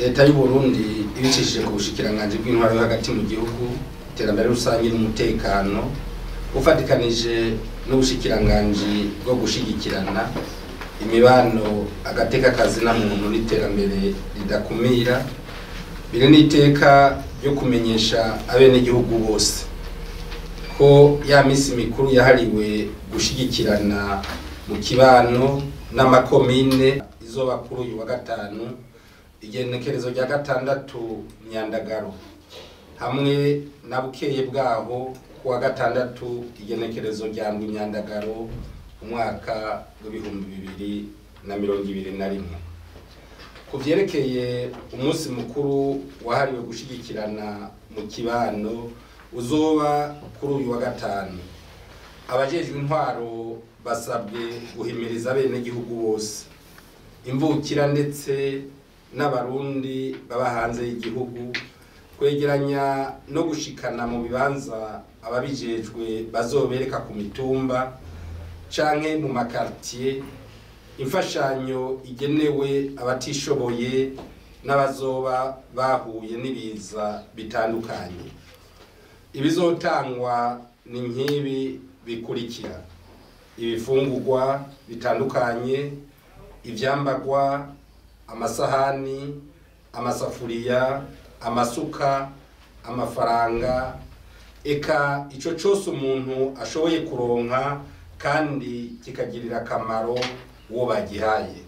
Leta y'u Burundi ibicishije ku bushikiranganji bw'intwaro yo hagati mu gihugu, iterambere rusange n'umutekano, ufatikanije n'ubushikiranganji bwo gushigikirana imibano, agateka kazina muntu n'iterambere ridakumira, biri n'iteka ryo kumenyesha abenegihugu bose ko ya misi mikuru yahariwe gushigikirana mu kibano n'amakomine izoba kuri uyu wa gatanu, igenekerezo rya 6 Myandagaro, hamwe na bukeye bwaho kuwa 6 igenekerezo rya 7 Myandagaro umwaka w'2021. Ku vyerekeye umunsi mukuru wahariwe gushigikirana mu kibano uzoba kuri uyu wa gatanu, abajejwe intwaro basabwe guhimiriza abenegihugu bose, imvukira ndetse n'abarundi baba hanze y'igihugu, kwegeranya no gushikana mu bibanza ababijejwe bazobereka ku mitumba canke mu makartier imfashanyo igenewe abatishoboye n'abazoba bahuye n'ibiza bitandukanye. Ibizotangwa ni nk'ibi bikurikira: ibifungurwa bitandukanye, ivyambagwa, amasahani, amasafuriya, amasuka, amafaranga, eka ico cose umuntu ashoboye kuronka kandi kikagirira akamaro uwo bagihaye.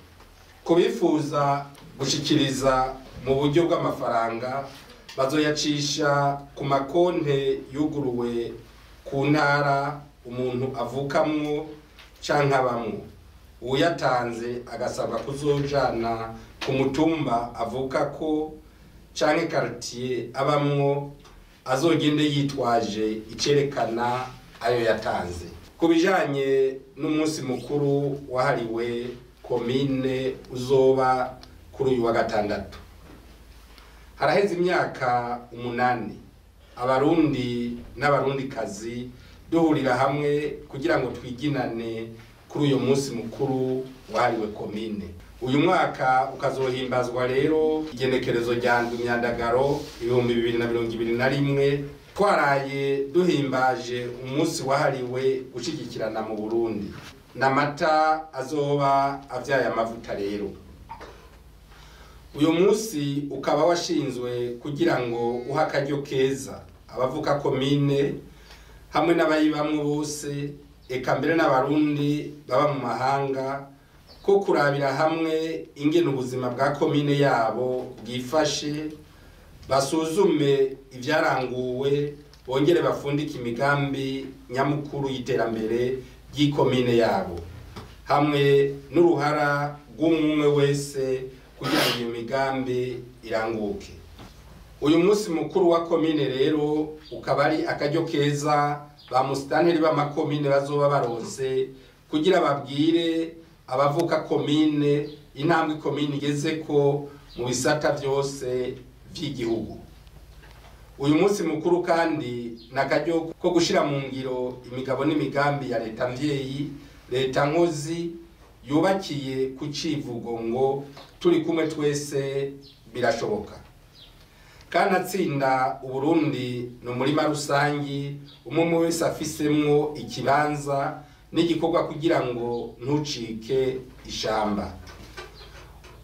Kubifuza gushikiriza mu buryo bw'amafaranga bazoyacisha ku makonte yuguruwe ku ntara umuntu avukamwo canke abamwo. Uyatanze agasabwa kuzojana ku mutumba avukako canke quartier abamwo, azogende yitwaje icerekana ayo yatanze. Ku bijanye n'umunsi mukuru wahariwe komine uzoba kuri uyu wa gatandatu, haraheze imyaka 8 abarundi n'abarundikazi duhurira hamwe kugira ngo twiginane kuri uyu munsi mukuru wahariwe komine. Uyu mwaka ukazohimbazwa rero igenekerezo rya 7 Myandagaro 2021, twaraye duhimbaje umunsi wahariwe gushigikirana mu Burundi. N'amata azoba avyaye amavuta rero. Uyu munsi ukaba washinzwe kugira ngo uhe akaryo keza abavuka komine hamwe n'abayibamwo bose, eka mbere n'abarundi baba mu mahanga, ko kurabira hamwe ingene ubuzima bwa komine yabo bwifashe, basuzume ivyaranguwe, bongere bafundike imigambi nyamukuru y'iterambere ry'ikomine yabo, hamwe n'uruhara rw'umwe wese kugira ngo iyo migambi iranguke. Uyu munsi mukuru wa komine rero ukaba ari akaryo keza ba musitanteri b'amakomine bazoba baronse kugira babwire abavuka komine intambwe komine igezeko mu bisata vyose vy'igihugu. Uyu munsi mukuru kandi nakaryo ko gushira mu ngiro imigabo n'imigambi ya leta mvyeyi, leta nkozi yubakiye ku civugo ngo turi kumwe twese birashoboka. Kanatsinda Uburundi ni umurima rusangi umwe wese afisemwo ikibanza n'igikorwa kugira ngo ntucike ishamba.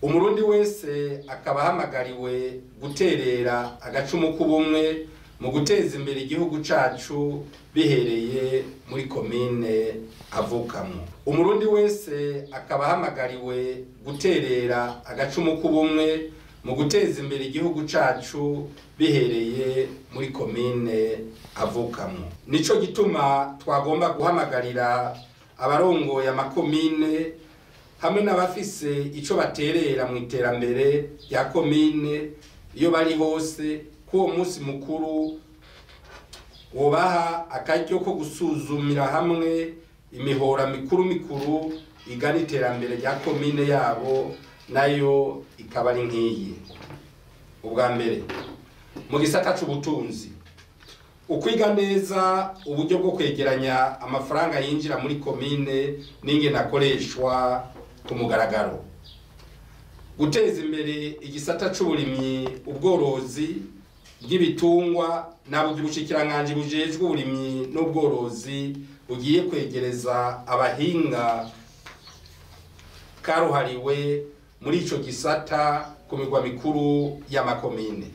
Umurundi wese akaba ahamagariwe guterera agacumu k'ubumwe mu guteza imbere igihugu cacu bihereye muri komine avukamwo. Umurundi wese akaba ahamagariwe guterera agacumu k'ubumwe mu guteza imbere igihugu cacu bihereye muri komine avukamwo. Nico gituma twagomba guhamagarira abarongoye amakomine hamwe n'abafise ico baterera mu iterambere rya komine iyo bari hose, ko uwo munsi mukuru wobaha akaryo ko gusuzumira hamwe imihora mikuru mikuru igana iterambere rya komine yabo, nayo ikaba ari nk'iyi. Ubwa mbere, mu gisata c'ubutunzi, ukwiga neza uburyo bwo kwegeranya amafaranga yinjira muri komine n'ingene akoreshwa ku mugaragaro. Guteza imbere igisata c'uburimyi, ubworozi bw'ibitungwa nabwo ubushikiranganji bujejwe uburimyi n'ubworozi bugiye kwegereza abahinga karuhariwe muri ico gisata ku migwa mikuru y'amakomine.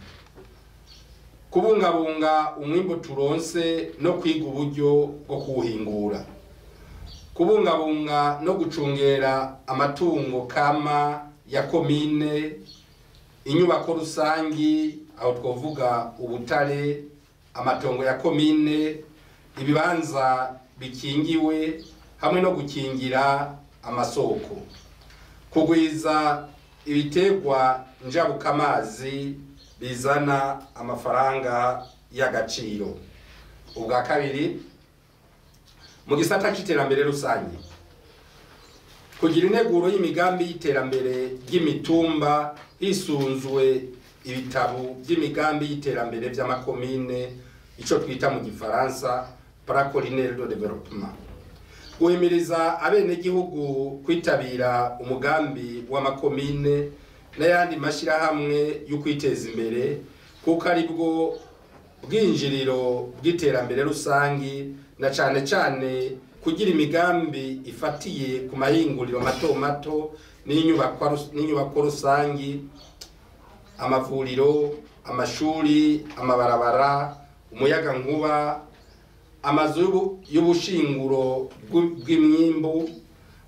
Kubungabunga umwimbu turonse no kwiga uburyo bwo kuwuhingura. Kubungabunga no gucungera amatungo kama ya komine, inyubako rusangi aho twovuga ubutare, amatongo ya komine, ibibanza bikingiwe hamwe no gukingira amasoko. Kugwiza ibitegwa njabukamazi bizana amafaranga y'agaciro. Ubwa kabiri, mu gisata c'iterambere rusange, kugira integuro y'imigambi y'iterambere ry'imitumba hisunzwe ibitabo by'imigambi y'iterambere by'amakomine, ico twita mu gifaransa plan collinaire de développement. Guhimiriza abenegihugu kwitabira umugambi w'amakomine n'ayandi mashirahamwe yo kwiteza imbere, kuko ari bwo bwinjiriro bw'iterambere rusangi, na cane cane kugira imigambi ifatiye ku mahinguriro mato mato n'inyubako rusangi, amavuriro, amashuri, amabarabara, umuyagankuba, amazu y'ubushinguro bw'imyimbu.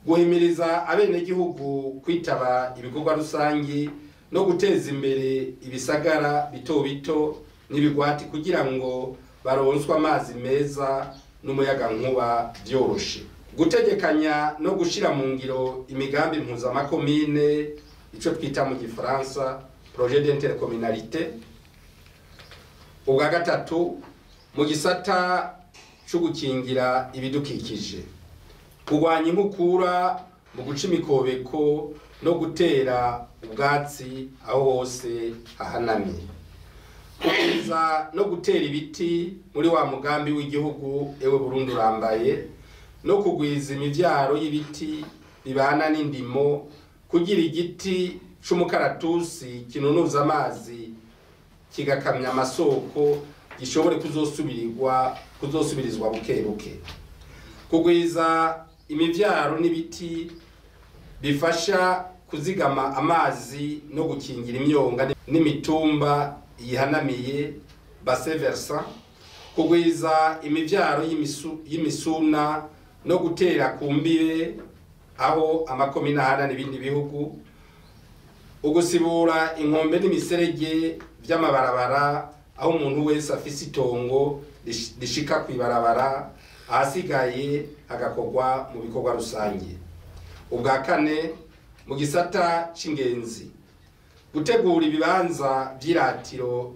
Guhimiriza abenegihugu kwitaba ibikorwa rusangi no guteza imbere ibisagara bito bito n'ibigwati kugira ngo baronswe amazi meza n'umuyagankuba byoroshe. Gutegekanya no gushira mu ngiro imigambi mpuzamakomine, ico twita mu gifaransa projet d'intercommunalité. Ubwa gatatu, mu gisata co gukingira ibidukikije, kurwanya inkukura mu guca imikobeko no gutera ubwatsi aho hose hahanamye. Kugwiza no gutera ibiti muri wa mugambi w'igihugu Ewe Burundi urambaye, no kugwiza imivyaro y'ibiti bibana n'indimo, kugira igiti c'umukaratusi kinunuza amazi kigakamya amasoko gishobore kuzosubirizwa buke buke. Kugwiza imivyaro n'ibiti bifasha kuzigama amazi no gukingira imyonga n'imitumba yihanamiye, bassin versant. Kugwiza imivyaro y'imisuna no gutera ku mbibe aho amakomine ahana n'ibindi bihugu. Ugusibura inkombe n'imiserege vy'amabarabara aho umuntu wese afise itongo rishika kw'ibarabara, ahasigaye hagakorwa mu bikorwa rusange. Ubwa kane, mu gisata c'ingenzi, gutegura ibibanza vy'iratiro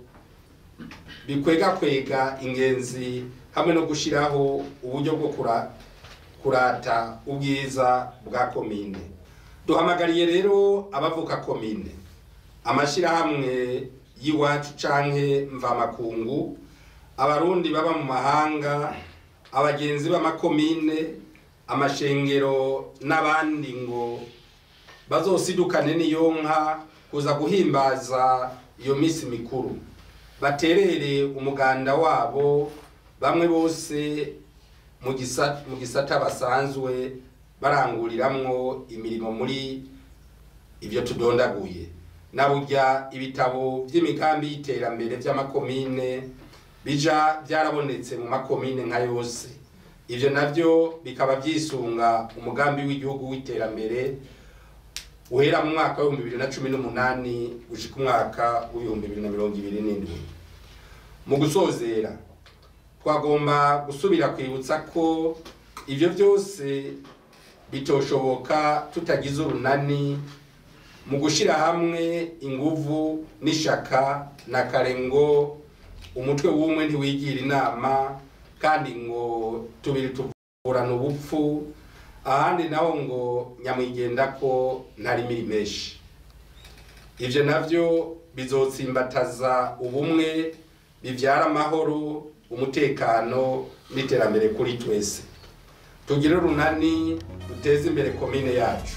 bikwegakwega ingenzi hamwe no gushiraho uburyo bwo kurata ubwiza bwa komine. Duhamagariye rero abavuka komine, amashirahamwe y'iwacu canke mvamakungu, abarundi baba mu mahanga, abagenzi b'amakomine, amashengero n'abandi ngo bazosidukane n'iyo nka kuza guhimbaza iyo misi mikuru, baterere umuganda wabo bamwe bose mu gisata basanzwe baranguriramwo imirimo muri ivyo tudondaguye. Naburya ibitabo vy'imigambi y'iterambere vy'amakomine bija byarabonetse mu makomine nka yose, ivyo navyo bikaba vyisunga umugambi w'igihugu w'iterambere uhera mu mwaka wa 2018 gushika umwaka wa 2027. Mu gusozera, twagomba gusubira kwibutsa ko ivyo byose bitoshoboka tutagize urunani mu gushira hamwe inguvu n'ishaka na karengo. Umutwe w'umwe ntiwigira inama, kandi ngo tubiri tuvurana ubupfu, ahandi naho ngo nyamwigenda ko ntari mirimeshi. Ivyo navyo bizotsimbataza ubumwe, bivyara amahoro, umutekano n'iterambere kuri twese. Tugire urunani duteze imbere komine yacu.